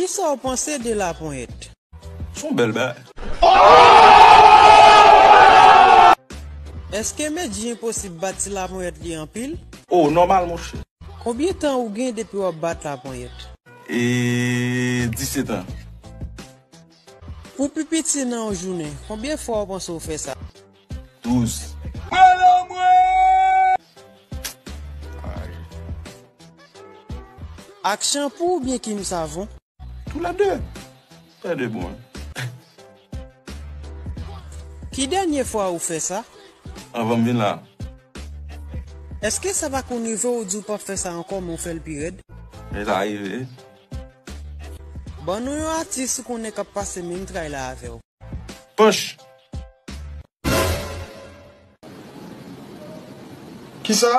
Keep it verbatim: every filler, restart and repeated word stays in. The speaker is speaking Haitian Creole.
Kisa w panse de laponyèt? Se yon bèl bagay. Èske Medjy enposib bat ti laponyèt li anpil? Oh, nòmal, monchè. Konbyen tan ou gen depi w ap bat laponyèt? E disèt an. Pou pi piti nan yon jounen, konbyen fwa w panse w fè sa? Douz. Ak chanpou oubyen kim savon? Toulède. Toulède bon. Ki dènye fwa ou fè sa? Anvan m vin la. Èske sa pa konn rive w di w p ap fè sa ankò, men w fè l pi rèd? Men sa rive. Ban nou yon atis ou konnen k ap pase menm tray la avè w. Panch. Kisa?